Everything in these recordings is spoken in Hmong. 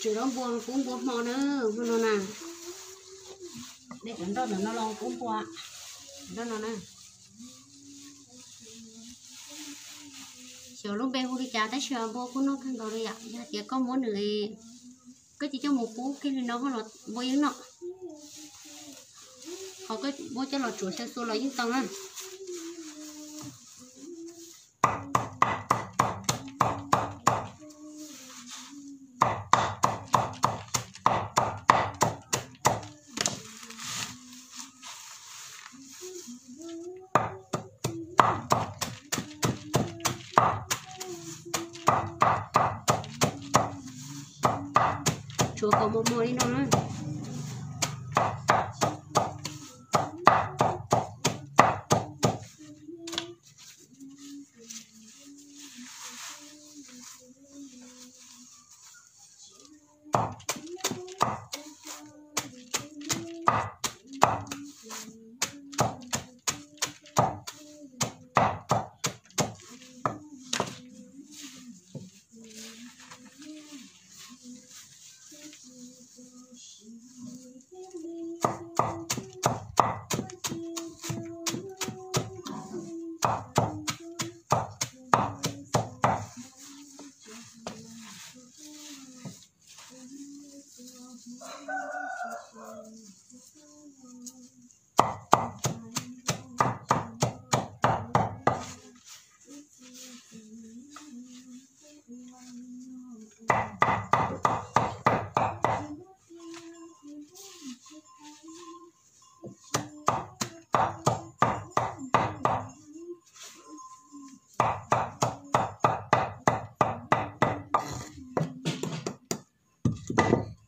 Zaub npua kub npua hmo na, hmo no na. Dej cov nroj ntawm no los kub npua, nroj no na. Xyov lub npe hu li cas tab sis npua kub noj kawg nkaus li yom. Yog tias koj muab nws, koj cia coj mus pub kiag li no los npua yeej noj. Ho koj muab coj los tsuav xyaw xua los yeej tau na. Tsuav kom mos mos li no na.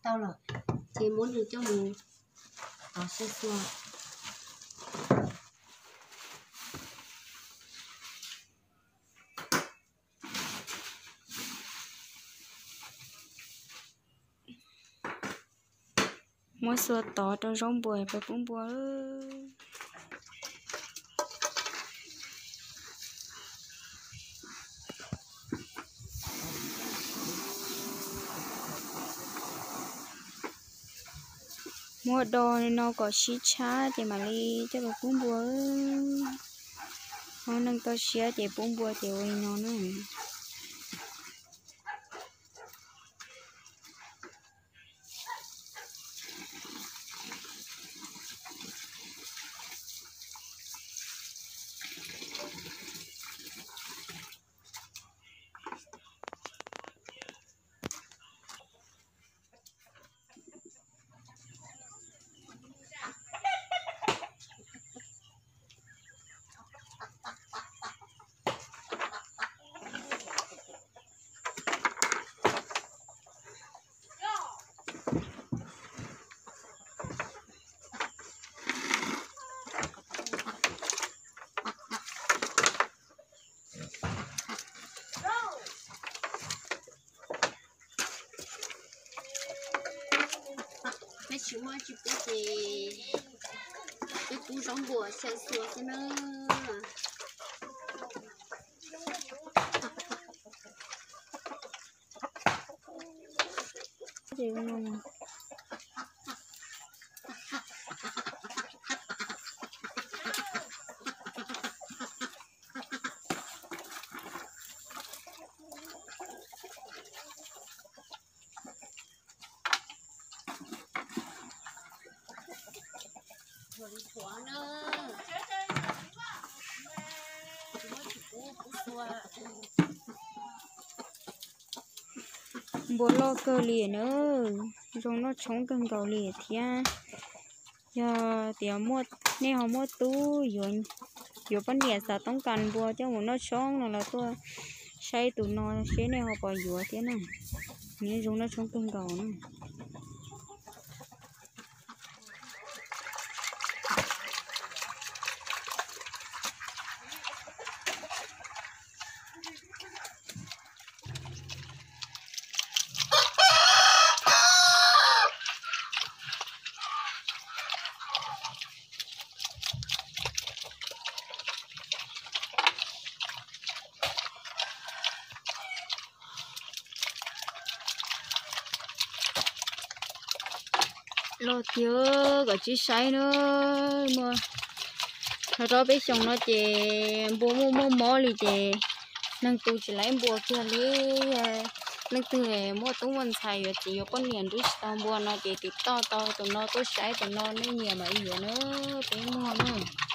Tau lawm, ces muab nws coj mus tov xyaw xua. Muab xua tov rau zaub npua pab pub npua. Muab do li no kom sib tshab ces mam li coj los pub npua. Muab neeg toj siab ces pub npua ces ua li no na. Peb tsis muaj tsis pub ces peb pub zaub npua xyaw xua xwb na. Npua loj kawg li na, zoo noj tshoob kawg nkaus li thiab. Yog tias nej ho muaj tub yuav poj niam xav toob kas npua coj mus noj tshoob no los tuaj saib tus no seb nej ho puas yuav thiab na. Nws zoo noj tshoob kawg nkaus na. Los tiag, kom tsis saib na. Muaj, rau peb xyoo no ces npua muaj muaj mob li ces neeg tu tsis laib npua kiag li. Leej twg muaj tub muaj ntxhais yuav txiv yuav poj niam nrub tsis tau npua no ces tiv toj tau tus no tuaj saib tus no, nej nyiam mas yuav na, peb muag na.